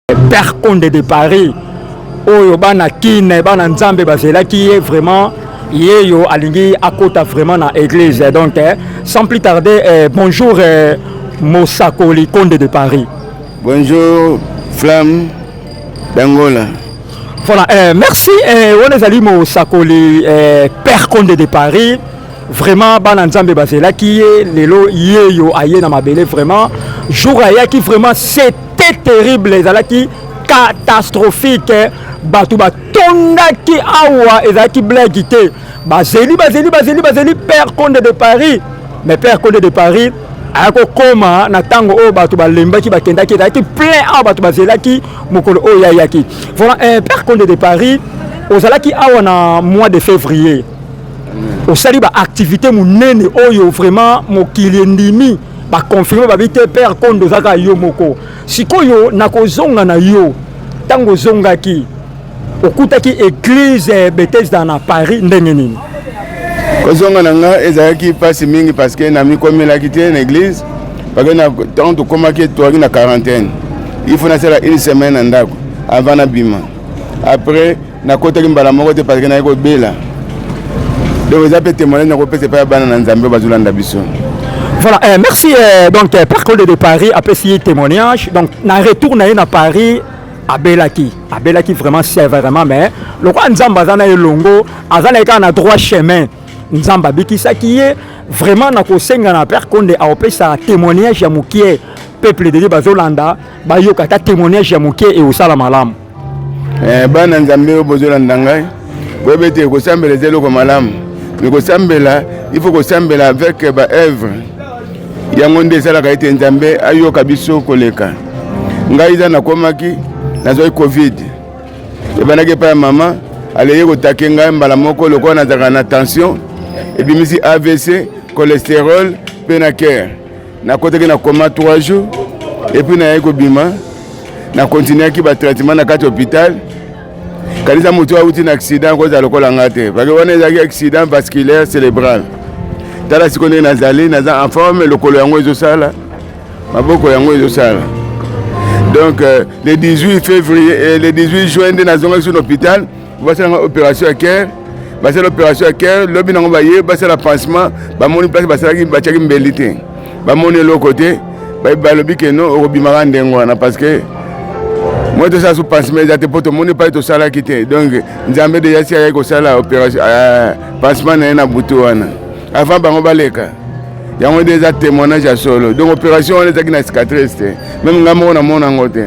Père Konde de Paris oyo bana Kin, bana Nzambe bazelaki ye vraiment, yeyo alingi akota vraiment na église. Donc sans plus tarder, bonjour Mosakoli Konde de Paris. Bonjour Flamme d'Angola. Voilà, merci. Wana ezali Mosakoli Père Konde de Paris. Vraiment bana Nzambe bazelaki ye, lelo yeyo aye na mabele. Vraiment jour ayaki, vraiment c'était terrible, ezalaki catastrophique. Bato batondaki awa, ezalaki blague te. Bazeli, bazeli, bazeli, bazeli Père Konde de Paris, mais Père Konde de Paris aya kokóma na ntango oyo bato balembaki, bakendaki. Ezalaki plein awa, bato bazelaki mokolo oyo ayaki. Voilà, Père Konde de Paris, ozalaki awa na mois de février, osali baactivité monene oyo vraiment mokili endimi, baconfirme, babi te Père Konde ozalaka yo moko. Sikoyo nakozonga na yo, ntango ozongaki, okutaki église Bethesda na Paris ndenge nini? Kozonga na nga ezalaki mpasi mingi parce que namikomelaki te na église, parce que ntango tokomaki, toyaki na quarantaine. Il faut nasala une semaine na ndako avant nabima. Après nakotaki mbala moko te parce que nayaki kobela. Donc eza mpe témoignage nakopesa epai ya bana na Nzambe oyo bazolanda biso. Voilà, merci. Donc, Père Konde de Paris apesi témoignage. Donc, na retour na ye na Paris, abelaki, abelaki vraiment sévèrement, mais lokola Nzambe aza na elongo, aza na ye kaka na droit chemin, Nzambe abikisaki ye. Vraiment nakosenga na Père Konde aopesa témoignage ya mokie, peuple de Dieu bazolanda, bayoka ata témoignage ya mokie eosala malamu. Bana Nzambe oyo bozolanda ngai, boyebi ete kosambela eza eloko malamu, mais kosambela, il faut kosambela avec baœuvre. Yango nde esalaka ete Nzambe ayoka biso koleka. Ngai eza nakomaki, nazwaki Covid, ebandaki epai ya mama, aleye kotake ngai mbala moko. Lokola nazalaka na tension, ebimisi AVC, cholestérol mpe na cœur. Nakotaki na coma 3 jours et puis nayaki kobima, nakontinuaki batraitement na kati hôpital. Kanisa motu awuti na accident kozala lokola nga te, parce que wana ezalaki accident vasculaire cérébral. Tala sikoyo ndenge nazali, naza en forme, lokolo yango ezosala, maboko yango ezosala. Donc le 18 février, le 18 juin nde nazongaki so na hôpital, basalanga opération ya cœur. Basala opération ya cœur, lobi nango baye basala pansement, bamoni place basalaki, batiaki mbeli te, bamoni eloko te. Balobi ke non, okobimaka ndenge wana parce que moi tosala so pansement eza te, mpo tomoni pai tosalaki te. Donc Nzambe déjà si ayaki kosala opération, pansement na ye na butu wana avant bango baleka. Yango nde eza témoignage ya solo. Donc opération wana ezalaki na cicatrice te, même ngai moko namona yango te.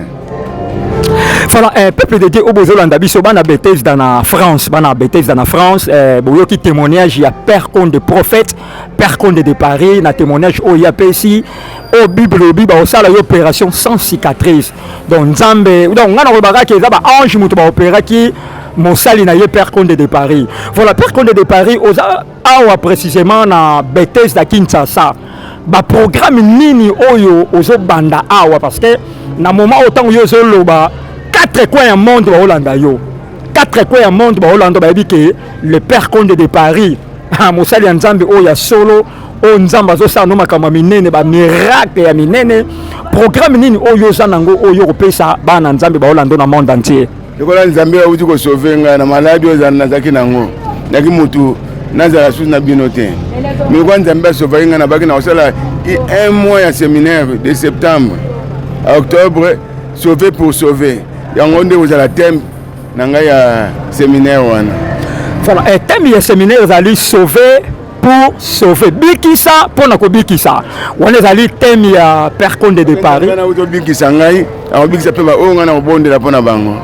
Voilà, peuple de Dieu oyo bozolanda biso, bana Bethesda na France, bana Bethesda na France, boyoki témoignage ya Père Konde, prophète Père Konde de Paris. Na témoignage oyo ya pesi oyo, Bible obi baosala yo opération sans cicatrice. Donc Nzambe, donc ngai nakolobaka ke eza baange moto baopéraki mosali na ye Père Konde de Paris. Voilà, Père Konde de Paris, oza awa précisément na Bethesda Kinshasa, baprogramme nini oyo ozobanda awa? Parce que na moment oyo ntango yo ozoloba, quatre coins ya monde baolanda yo, quatre coins ya monde baolanda, bayebi ke le Père Konde de Paris, mosali ya Nzambe oyo ya solo, oyo Nzambe azosala no makambo ya minene, bamiracle ya minene. Programme nini oyo oza nango oyo okopesa bana Nzambe baolanda na monde entier? Lokola Nzambe auti kosauver ngai na maladie oyo nazalaki nango, naki motu nazala susu na bino te, mais lokola Nzambe asauvaki ngai, nabaki na kosala un mois ya séminaire de septembre à octobre, sauver pour sauver. Yango nde kozala thème na ngai ya séminaire wana. Voilà, thème ya séminaire ezali sauver pour sauver, bikisa mpo na kobikisa. Wana ezali thème ya Père Konde de Paris. Nauti obikisa ngai, akobikisa mpe baoyo ngai na kobondela mpo na bango.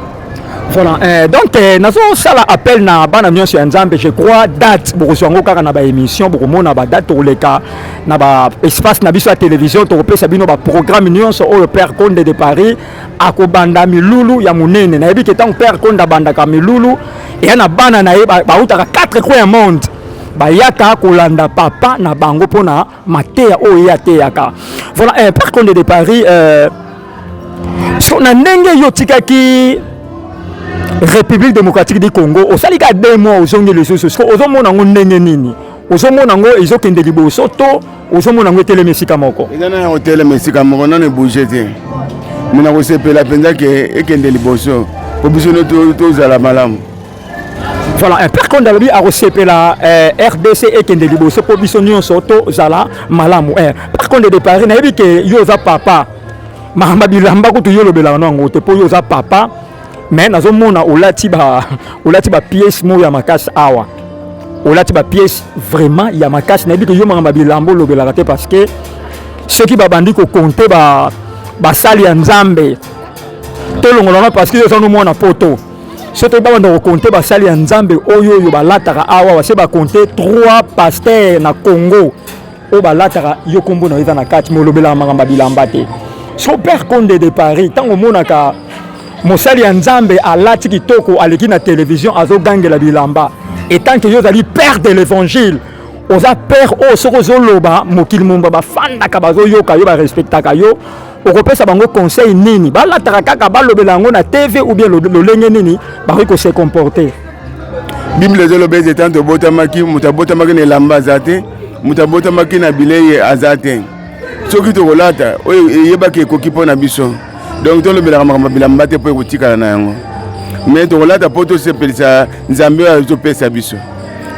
Voilà, donc nazosala appel na bana nyonso ya Nzambe. Je crois date bokozwa yango kaka na baémission, bokomona badate, tokoleka na baespace na biso ya télévision, tokopesa bino baprogramme nyonso oyo Père Konde de Paris akobanda milulu ya monene. Nayebi ke ntango Père Konde abandaka milulu, eya na bana na ye bautaka quatre coins ya monde, bayaka kolanda papa na bango mpona mateya oyo ye ateyaka. Voilà, Père Konde de Paris, so na ndenge yo otikaki République démocratique du Congo, osali ka 2 mois, ozongi lisusu, so ozomona yango ndenge nini? Ozomona yango ezokende liboso to ozomona yango etelemi esika moko? Eza na yango telema esika moko, nano ebouge te. Me nakosepela mpenza ke ekende liboso mpo biso nde tozala malamu. Voilà, un père Konde alobi akosepela RDC ekende liboso mpo biso nyonso tozala malamu. Père Konde de Paris, nayebi ke yo oza papa, makambo bilamba kutu yo olobelaka na yango te mpo yo oza papa, mais nazomona olati ba olati ba pièce moko ya makasi awa, olati ba pièce vraiment ya makasi. Nayebi ke yo makambo bilamba olobelaka te, parce que soki babandi kokonte ba basali ya Nzambe tolongola wana, parce que yo oza no mwana poto. Soki babanda kokonte basali ya Nzambe oyo oyo balataka awa, base bakonte 3 pasteur na Congo oyo balataka, yo kombo na yo eza na kati, me olobelaka makambo ya bilamba te. So père Konde de Paris, ntango omonaka mosali ya Nzambe alati kitoko, aleki na télévision, azogangela bilamba, etant que yo ozali père de l'évangile, oza père oyo soki ozoloba mokili momba bafandaka bazoyoka yo, barespectaka yo, okopesa bango conseil nini? Balataka kaka, balobela yango na TV ou bien lolenge nini bakoki kose comporter? Bible ezoloba ete tanto obotamaki, moto abotamaki na elamba aza te, moto abotamaki na bilei aza te. Soki tokolata oyo eyebaki ekoki mpo na biso. Donc tolobelaka makambo ya bilamba te mpo ekotikala na yango, me tokolata mpo tosepelisa Nzambe oyo azopesa biso.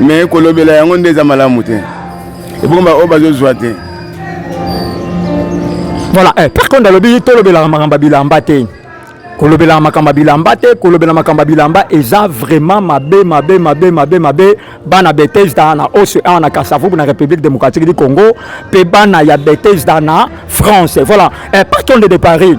Me kolobela yango nde eza malamu te, ebongo oyo bazozwa te. Voilà, par contre alobi tolobelaka makambo ya bilamba te, kolobelaka makambo ya bilamba te. Kolobela makambo ya bilamba eza vraiment mabe, mabe, mabe, mabe, mabe. Bana Bethesda na oso awa na Kasavubu na République démocratique du Congo, mpe bana ya Bethesda na France. Voilà, par contre de Paris,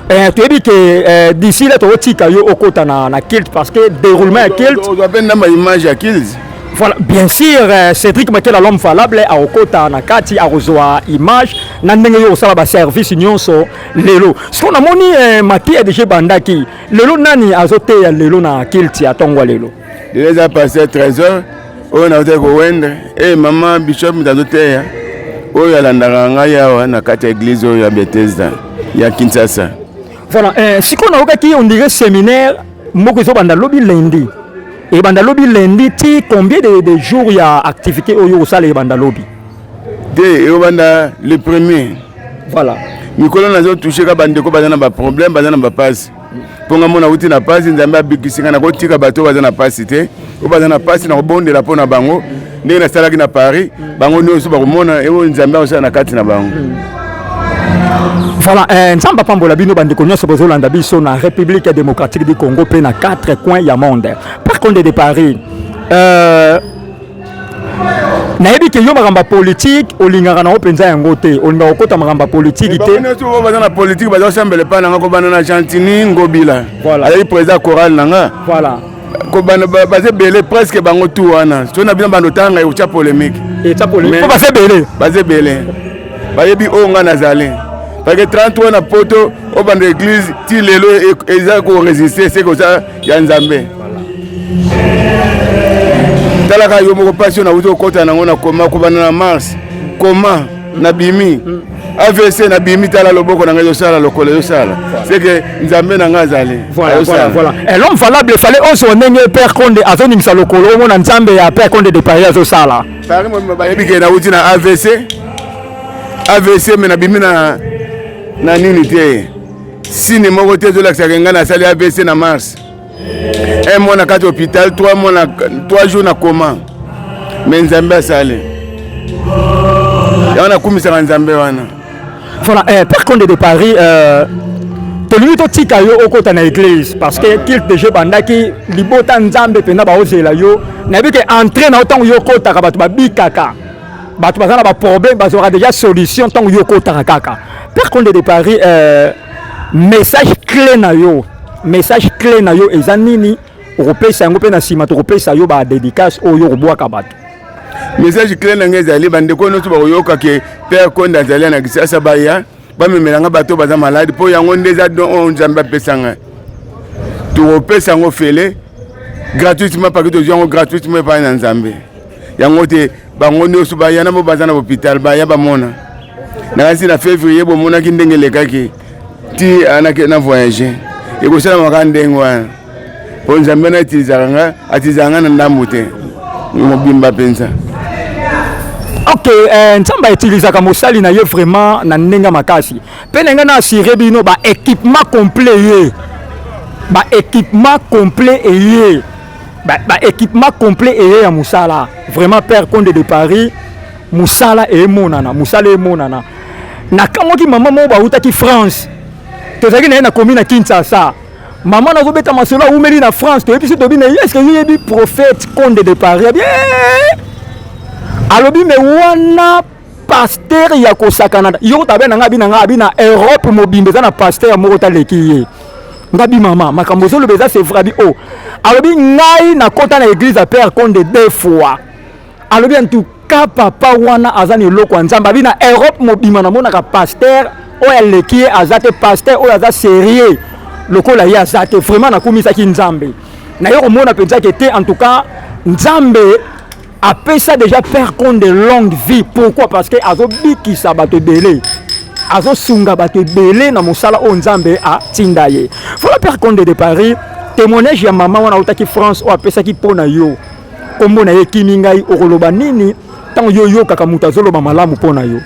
toyebi ke d'ici là tokotika yo okota na culte, parce que déroulement ya culte ozwa mpe ndamba image ya culte. Voilà, bien sûr, Cédric Makela, l'homme valable, akokota na kati, akozwa image na ndenge yo osala baservice nyonso lelo. Siko namoni mateya deja ebandaki lelo. Nani azoteya lelo na culte ya ntongo ya lelo? Lelo eza pasteur Trésor oyo nautaki kowendre e mama bishop moto azoteya, oyo alandaka ngai awa na kati ya église oyo ya Bethesda ya Kinshasa. Voilà, sikoyo nayokaki on dirait séminaire moko ezobanda lobi lundi, ebanda lobi lundi ti combien de jours ya activité oyo osala ebanda lobi? Te, ekobanda le premier. Voilà. Mikolo nazotouche ka bandeko baza na baproblème, baza na bapasi, mpo nga mona wuti na pasi, Nzambe abikisi nga. Nakotika bato oyo baza na pasi te. Oyo baza na pasi, nakobondela mpo na bango ndenge nasalaki na Paris. Bango nyonso bakomona oyo Nzambe akosala na kati na bango. Voilà, Nzambe apambola bino bandeko nyonso bozolanda biso na République démocratique du Congo mpe na quatre coins ya monde. Par contre de Paris, nayebi ke yo makambo ya politike olingaka nango mpenza yango te, olingaka kokota makambo ya politike te. Nyonso oyo baza na politike baza kosambela epai na nga, kobanda na Gentini Ngobila. Azali président chorale na nga. Kobanda baza ebele, presque bango tu wana. So na bino bando tanga ekotya polémique. Etya polémique po baza ebele. Baza ebele, bayebi oyo nga nazali, parce que 33 na poto obanda église ti lelo eza koresiste, seke oza ya Nzambe. Talaka yo moko mpasi oyo nauti kokɔta nango na koma, kobanda na mars, koma nabimi AVC, nabimi, tala loboko na ngai ezosala, lokolo ezosala, seke Nzambe na ngai azali. Voilà. Et l'homme valable, fallait ozwa ndenge père Konde azoningisa lokolo, omona Nzambe ya père Konde de Paris azosala. Paris bayebi ke nauti na AVC, AVC, me nabimi na nini te, signe moko te ezolakisaka ngai nasali AVC na mars. Un mois na kati hôpital, 3 mois na 3 jours na coma, me Nzambe asali yango, nakumisaka Nzambe wana. Voilà, père Konde de Paris, tolingi totika yo okota na église, parce que culte déjà ebandaki. Libota Nzambe mpenza baozela yo. Nayebi ke entrée na yo, ntango yo okotaka, bato babikaka, bato baza na baproblème bazwaka déjà solution ntango yo okotaka kaka. Père Konde de Paris, message clé na yo, message clé na yo eza nini? Okopesa yango mpe na nsima tokopesa yo badédicace oyo okobwaka bato. Message clé na ngai ezali: bandeko nyonso bakoyoka ke père Konde azali na Kisasa, baya bamemela nga bato baza malade, mpo yango nde eza don oyo Nzambe apesa ngai. Tokopesa yango fele gratuitement, parce que tozwi yango gratuitement epai na Nzambe. Yango te, bango nyonso baya na bo baza na hôpital, baya bamona. Nakasi na février bomonaki ndenge elekaki ti na voyage, ekosalamaka ndenge wana, mpo Nzambe wana atilisaka nga, atilisaka nga na ndambu te, mobimba mpenza. Ok, Nzambe autilisaka mosali na ye vraiment na ndenge makasi. Mpe na ngai na assurer bino ba équipement complet ye. Ba équipement complet eye. Ba équipement complet eye ya mosala. Vraiment Père Konde de Paris, mosala emonana, mosala emonana. Nakamwaki mama moko bautaki France. Tozalaki na ye na commune ya Kinshasa. Mama nazobeta masolo awumeli na France, toyebi biso tobi na ye, est-ce que yo yebi prophète Konde de Paris? Abi alobi me wana pasteur ya kosakana yo kotabe na ngai abi na ngai abi na Europe mobimba eza na pasteur moko taleki ye. Ngabi mama makambo ozoloba eza c'est vrai abi oh. Alobi ngai nakota na église ya Père Konde deux fois. Alobi en tout cas papa wana aza na eloko ya Nzambe abi na Europe mobimba namonaka pasteur oyo aleki ye aza te, pasteur oyo aza sérieux lokola ye aza te. Vraiment nakumisaki Nzambe naye komona mpenza ke te, en tout cas Nzambe apesa déjà Père Konde longue vie. Pourquoi? Parce que azobikisa bato ebele, azosunga bato ebele na mosala oyo Nzambe atinda ye. Voilà Père Konde de Paris, témoignage ya mama wana autaki France oyo apesaki mpo na yo, kombo na ye ekimi ngai, okoloba nini ntango yo oyokaka moto azoloba malamu mpo na yo?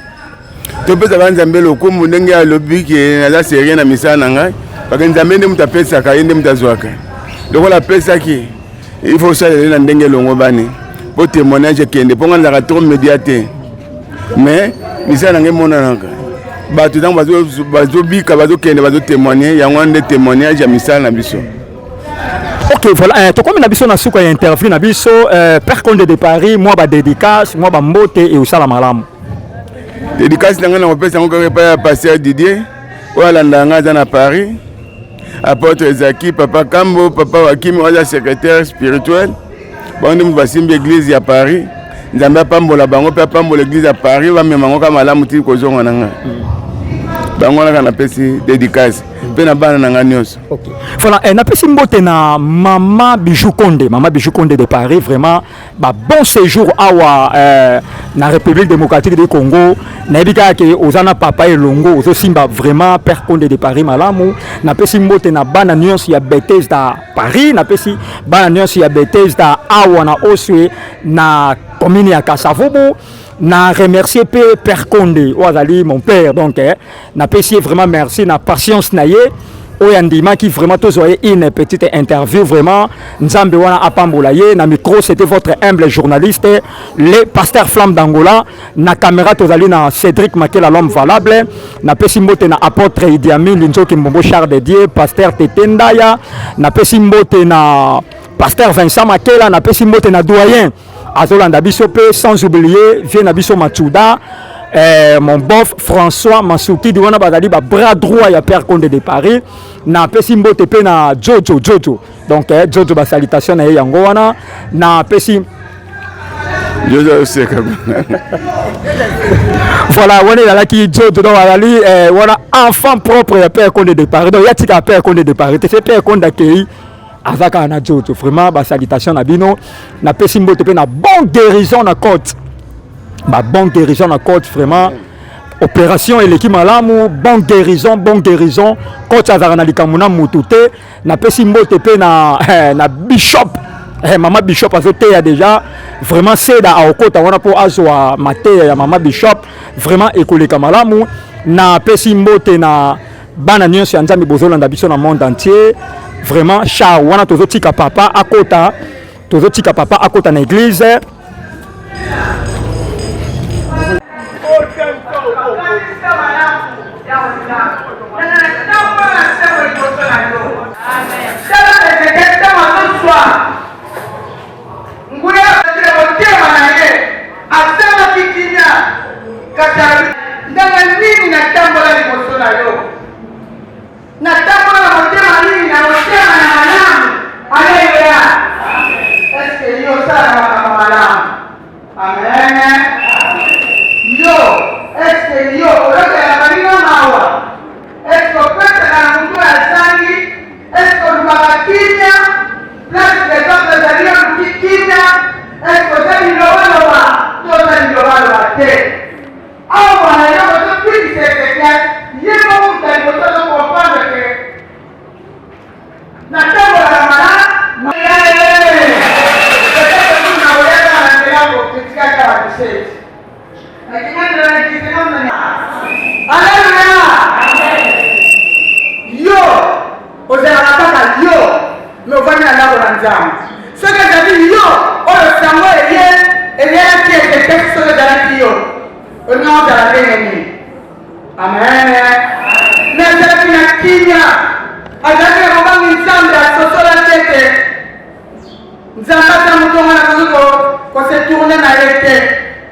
Topesaka Nzambe lokumu ndenge alobi ke naza sérieux na misala na ngai, parce que Nzambe nde moto apesaka, ye nde moto azwaka. Lokola apesaki, il faut osalela ye na ndenge elongo bani po témoignage ekende, mpo ngai nazalaka trop média te, mais misala na ngai emonanaka bato ntango bazobika, bazokende, bazotémoigne. Yango wana nde témoignage ya misala na biso. Ok, voilà, tokomi na biso na suka ya interview na biso. Père Konde de Paris, mwa badédicace, mwa bambote e osala malamu. Dédicace na ngai na kopesa yango kaka epai ya pasteur Didier oyo alandaka ngai, aza na Paris, apôtre Ezaki, papa Kambo, papa Wakimi oyo aza secrétaire spirituel. Bango nde moto basimbi église ya Paris. Nzambe apambola bango mpe apambola église ya Paris, bamema yango kaka malamu ti kozonga na ngai. Bango wana kaka napesi dédicace, mpe na bana na ngai nyonso. Ok. Voilà, napesi mbote na mama Bijou Konde, mama Bijou Konde de Paris, vraiment ba bon séjour awa na République démocratique du Congo. Nayebi kaka ke oza na papa elongo, ozosimba vraiment Père Konde de Paris malamu. Napesi mbote na bana nyonso ya Bethesda Paris, napesi bana nyonso ya Bethesda awa na Oswe na commune ya Kasavubu. Na remercier pe Père Konde oyo azali mon père, donc napesi ye vraiment merci na patience na ye oyo andimaki vraiment tozwa ye une petite interview. Vraiment Nzambe wana apambola ye. Na micro, c'était votre humble journaliste, le pasteur Flamme d'Angola. Na caméra, tozali na Cédric Makela, l'homme valable. Napesi mbote na apôtre Idi Amin Linzoki Mbombo, char de Dieu, pasteur Tete Ndaya. Napesi mbote na pasteur Vincent Makela, napesi mbote na doyen azolanda biso mpe, sans oublier vie na biso Matsuda, mon bof François Masukidi. Wana bazali ba bras droit ya Père Konde de Paris. Napesi mbote mpe na Jojo Jojo, donc Jojo, basalutation na ye yango wana napesi. Jojo oseka. Voilà, wana ezalaki Jojo, donc azali wana enfant propre ya Père Konde de Paris. Donc ya tika Père Konde de Paris te, se Père Konde akei, aza kaka na Jojo. Vraiment basalutation na bino. Napesi mbote mpe na bon guérison na côte, ba bon guérison na côte. Vraiment opération eleki malamu, bon guérison, bon guérison. Coach azalaka na likambo na mutu te. Napesi mbote mpe na bishop, mama bishop azoteya déjà. Vraiment seda aokota wana mpo azwa mateya ya mama bishop, vraiment ekoleka malamu. Napesi mbote na bana nyonso ya Nzambe bozolanda biso na monde entier. Vraiment char wana tozotika papa akota, tozotika papa akota na église. Nguya ya motema na ye asalaki kimia, kasi alobi: "Ndenge nini natambola liboso na yo? Natambola na motema nini? Na motema na malamu." Aleluya! Eske yo osala makambo malamu? Amen. Yo, eske yo oyokela baninga mawa? Eske opesaka na motu oyo azangi? Eske olukaka kimia place les autres ezali? Oluki kimia? Eske oza bilobaloba to oza bilobaloba te? Awa na yo ozotwikisa Ezekias ye moko moto ya liboso azokomprendre ke natambolaka malamu. Peut-être kuna oyaka na nzela kokritikaka bato seti. yo me ovandi na ndako na Nzambe. Soki ezali yo oyo sango eye eyelaki Ezekiasi, soki ezalaki yo olinga ozala ndenge nini? Amen. Me azalaki na kimia, azalaki na bobangi Nzambe, asosolaki ete Nzambe aza moto nga nakoki ko se tourner na ye te.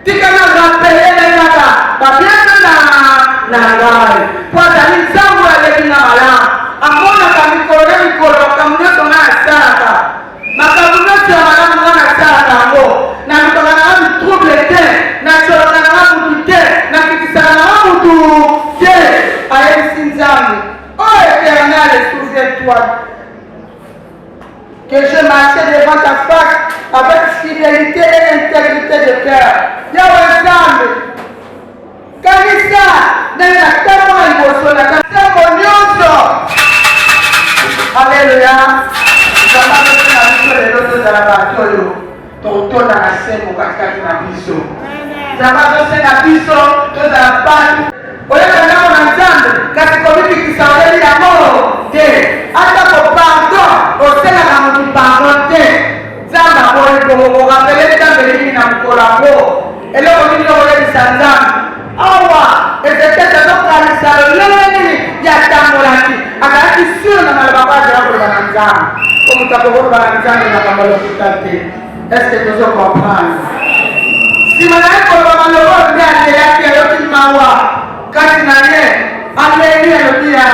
Tika na rappeler ye kaka ba bienfaits na na ngai mpo azali Nzambe oyo aleki nga malamu. Amonaka mikolo na mikolo makambo nyonso ngai nasalaka, makambo nyonso ya malamu ngai nasalaka yango. Nalukaka na nga trouble te, natyolaka na nga mutu te, nakitisaka na nga mutu te. Ayebisi Nzambe, Oh Eternel, souviens-toi Que je marchais devant ta face avec fidélité et intégrité de cœur. Yawe Nzambe, kanisa ndenge natambola liboso na ntango nyonso. Aleluya. Nzambe apesi na biso lelo tozala bato oyo tokotonda na sembo katikati na biso. Nzambe azosenga biso tozala bato oyaka ndako na Nzambe, kasi komibikisa oyebi yango te. Ata ko pardon osengaka motu pardon te. Nzambe aboyi bongo. Korapele Nzambe nini na mokolo yango? Eloko nini okoyebisa Nzambe? Awa Ezekiasi azokanisa lolenge nini ye atambolaki. Azalaki sur na maloba oyo azala koloba na Nzambe, po moto akokoloba na Nzambe makambo ya lokuta te. Est-ce que tozo comprendre? Nsima na ye koloba maloba oyo nde alelaki, ayoki mawa kati na ye, aleli, alobi ya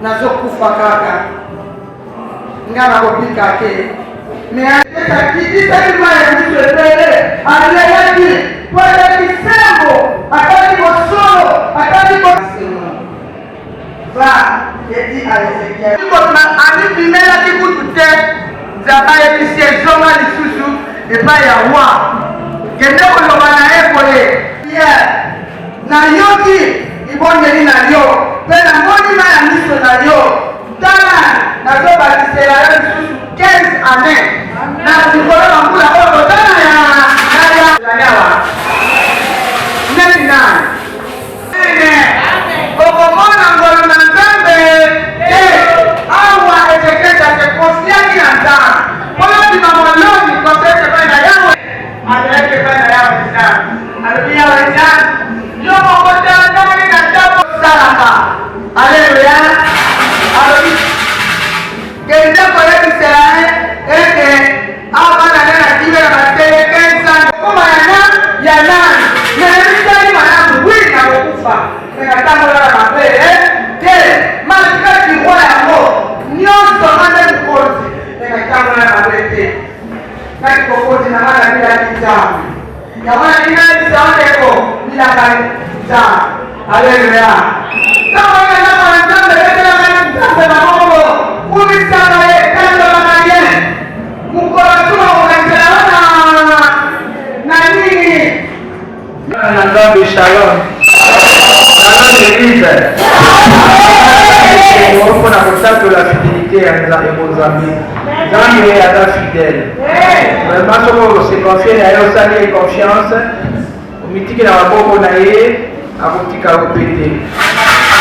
nazokufa kaka, nga nakobika te. Me akitisaki mai ya miso ebele, alelaki mpo azalaki sembo, atalaki bosolo, atalaki bosembo. Va et dis à Ezekiel. Amibimelaki kutu te. Nzambe ayebisi ye, zonga lisusu epai ya roi, kende koloba na ye boye. Pierre, nayoki libondeli na yo mpe namoni mai ya miso na yo. Tala, nazobakisela yo lisusu 15 années na likolo na mbula oyo kotala ya na ya awa neti nani. Okomona ngolu na Nzambe te. Awa Ezekiel ase confiaki na Nzambe mpo nabima molongi confiance epai na Yawe. Azalaki epai na Yawe Nzambe, alobi Yawe Nzambe, yo moko tala ndenge nini natambo salaka. Aleluya. Alobi kende koyebisela ye ete Awa bana na na kimia na basele 15 ans kokoma ya na ya nani me namisali malamu wi nakokufa me natambola na mabe eh, te malgré kiroi yango nyonso nga nde mokonzi me natambola na mabe te naki bokonzi na nga nabilaki nzambe yango nalingi nayebisa yo ndeko bilaka nzambe aleluya ntango oyo ndako na nzambe betelaka nzambe maboko kumisaka ye tandolaka ye mokolo tuma kokanisela yo na na nini. Na Nzambe, shalom. Shalom Eglise. Mpo na kotatola fidelité ya Nzambe. Nzambe aza fidèle. Vraiment soki ose confie na ye, osali ye confiance, omitiki na maboko na ye, akotika yo mpe te.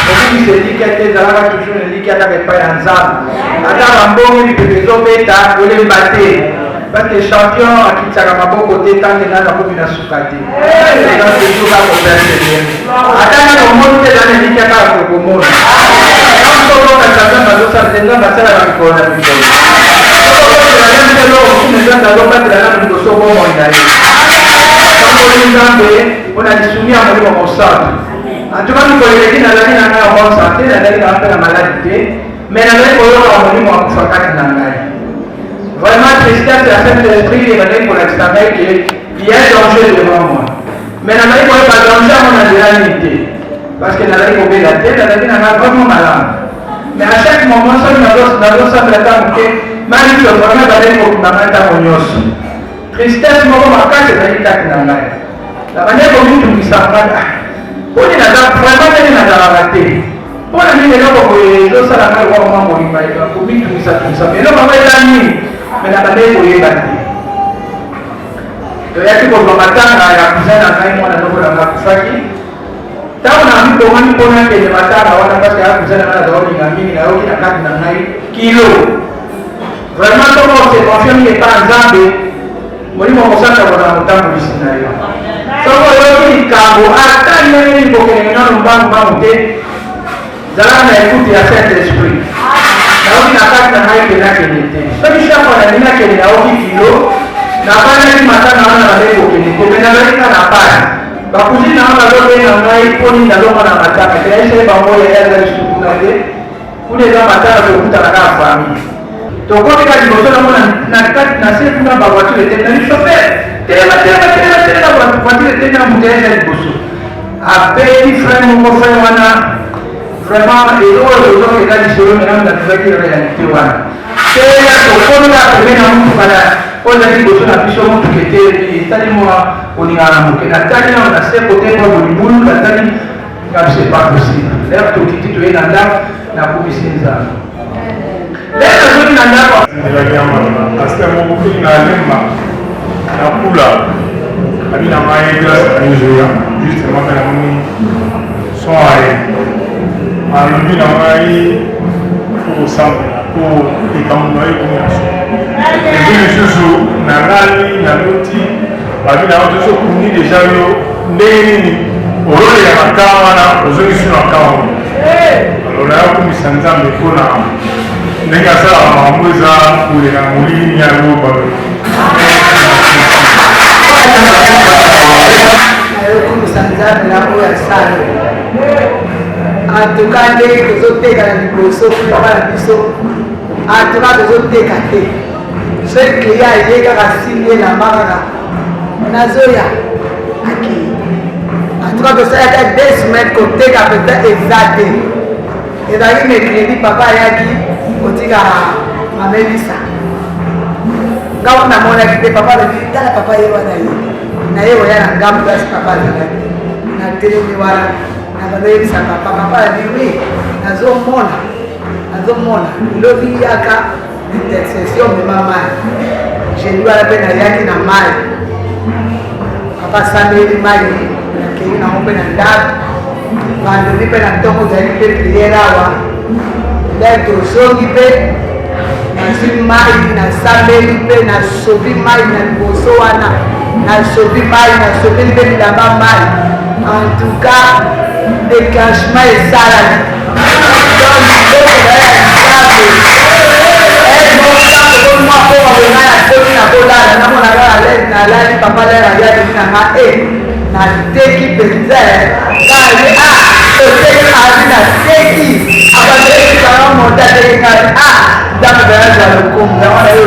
Okokisa elikya te, ezalaka toujours na elikya kaka epai ya Nzambe. Ata bambonge mipepe ezobeta, kolemba te. Parce que champion akitisaka maboko te tant que nanu akomi na suka te. Eza toujours kaka koperseverer. Ata nanu omoni te, eza na elikya kaka kokomona. Ntango okokanisa Nzambe azosala te, Nzambe asalaka mikolo na mikolo. Soki okolela nanu te eloko mosusu, mais Nzambe azobatela nanu liboso bomoi na yo. Napamboli Nzambe mpo na lisungi ya Molimo Mosantu. En tout cas, mikolo eleki nazali na ngai en bonne santé, nazali na mpe na maladi te, mais nazali koyoka molimo ya kufa kati na ngai. Vraiment, tristesse ya Saint-Esprit ebandaki kolakisa ngai ke il y a un danger devant moi. Mais nazali koyeba danger yango na nzela nini te, parce que nazali kobela te, nazali na ngai vraiment malamu. Mais à chaque moment soki nazosambela ata moke, maliso vraiment ebandaki kokima ngai ntango nyonso. Tristesse moko makasi ezalaki kati na ngai. Nabandaki komitungisa ngai, ah, mponi naza vraiment ndenge nazalaka te, mpo na nini eloko boye ezosala ngai lokola mwa moyima komitungisatungisa, me eloko yango eza nini? Me nabandaki koyeba te. Toyaki kozwa matanga ya cousin na ngai, mwana noko na ngai akufaki. Ntango namibongami mpo nakende matanga wana, parce que cousin na ngai nazala kolinga mingi, nayoki na kati na ngai kilo. Vraiment, soki ose confier mingi epa Nzambe, Molimo Mosantu akozala motambolisi na yo. Soki oyoki likambo ata ndenge nini, kokende nano mbangu mbangu te, zalaka na écoute ya Saint Esprit. Nayoki na kati na ngai ke nakende te. Soki chaque fois nalingi nakende, nayoki kilo. Nafandaki matanga wana, nazali kokende te, mais nazali kaka na pasi. Bacousine na nga bazobenga ngai mpo nini nazonga na matanga te. Nayebisaki bango, yaya aza lisusu kuna te, kuna eza matanga, tokutana kaka famille. Tokomi kaka liboso, namona na kati na se kuna bavoiture etelemi. Chauffeur, telema, telema, telema, telema! Voiture etelemi na moto ya liboso, abeli frein moko. Frein wana vraiment eloko oyo tozokenda lisolo. Maintenant, natuzaki réalité wana teya. Tokomi kaka pembeni ya motuka na oyo ezali liboso na biso. Motuka etelemi, etali mwa kolingana na moke. Natali nano na se kote mwa bolibulu, natali ngabi, c'est pas possible. L'heure tokiti, toye na ndako, nakumisi Nzambe. L'heure nazongi na ndako, Pasteur moko mpe na Lemba na kula abi na ngai grâce na ezoya justement mpe namoni son aye alobi na ngai po kosambela po likambo na ye ekomi na so. Epi lisusu nalali, naloti babi na yo toso okundi déjà yo ndenge nini ololela na ka wana, ozongi su na ka wana. Alors nayokumisa Nzambe mpona ndenge asalaka makambo eza koleka na molili yango balo. Nayokumisa Nzambe na oyo asala. Antuka ndenge tozoteka na liboso papa na biso, antuka tozoteka te. Soki client aye kaka, simbi elamba kaka, nazoya, akei. Antuka tosali ata 2 semaines, koteka mpenza eza te. Ezalaki mercredi, papa ayaki kotika mamelisa ngambo. Namonaki te papa alobi, tala papa ye wana, ye na ye oya na ngambo place papa azalaki. Natelemi wana, na bazoyebisa papa. Papa alobi, oui, nazomona, nazomona. Lobi yaka intercession, mema mai. Jeudi wana mpe nayaki na mai, papa asambeli mai, nakei nango mpe na ndako. Bandoni mpe na ntongo ozali mpe prière awa nde tozongi mpe nazwi mai, nasambeli mpe nasopi mai na liboso wana, nasopi mai, nasopeli mpe bilamba mai. En tout cas, déclenchement esalami. Donc liboko na ya Nzambe mwa poma boye. Ngai nakoti na kolala, namona kaka lere nalali, papa lere ayaki na nga e nateki mpenza kaka ye. A oteki abi, nateki abandekisanga moto ateki ngai. A Nzambe bayazwa lokumu yango na yo.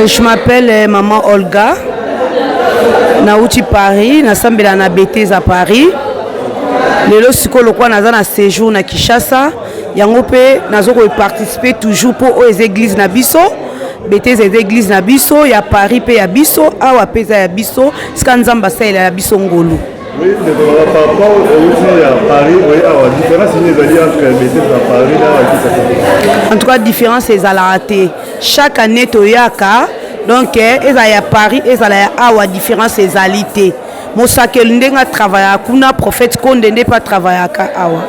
Je m'appelle Maman Olga. Nauti Paris, nasambela na Bethesda Paris. Lelo sikoyo lokola naza na séjour na Kinshasa, yango mpe nazo koparticiper toujours mpo oyo eza église na biso. Bethesda eza église na biso ya Paris mpe ya biso awa mpe eza ya biso, sika Nzambe asalela ya biso ngolu. Oui, ndeko nanga, par rapport outi ya Paris oye awa, différence nini ezali entre Bethesda Paris na awa Kinshasa? En tout cas, différence ezalaka te. Chaque année toyaka, donc ezala ya Paris, ezala ya awa, différence ezali te. Mosakeli ndenge atravaillaka kuna, prophète Konde nde mpe atravaillaka awa.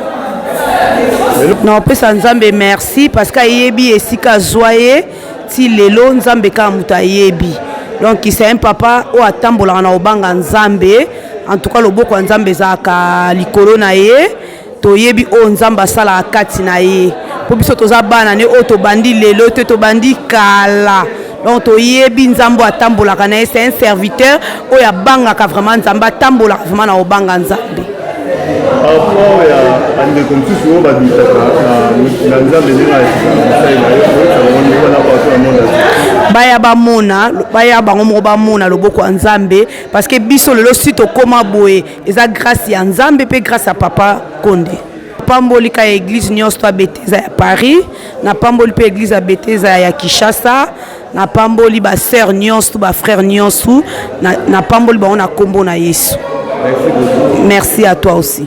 Na opesa Nzambe merci parce que ayebi esika azwa ye ti lelo. Nzambe kaka moto ayebi. Donc c'est un papa oyo atambolaka na kobanga Nzambe. En tout cas, loboko ya Nzambe ezalaka likolo na ye. Toyebi oyo Nzambe asalaka kati na ye, mpo biso toza bana ne oyo tobandi lelo te, tobandi kala. Donc toyebi Nzambe oyo atambolaka na ye. C'est un serviteur oyo abangaka vraiment Nzambe, atambolaka vraiment na kobanga Nzambe. Par rapport ya bandeko mosusu oyo babitaka na Nzambe, ndenge mosali na yo oyebisa bango ndenge wana partout na monde? Baya bamona, baya bango moko bamona loboko ya Nzambe, parce que biso lelo si tokóma boye, eza grâce ya Nzambe mpe grâce ya papa Konde. Napamboli ka ya église nyonso to ya Bethesda ya Paris, napamboli mpe église ya Bethesda ya Kinshasa, napamboli basœur nyonso to bafrère nyonso, napamboli bango na nkombo na Yesu. Merci à toi aussi.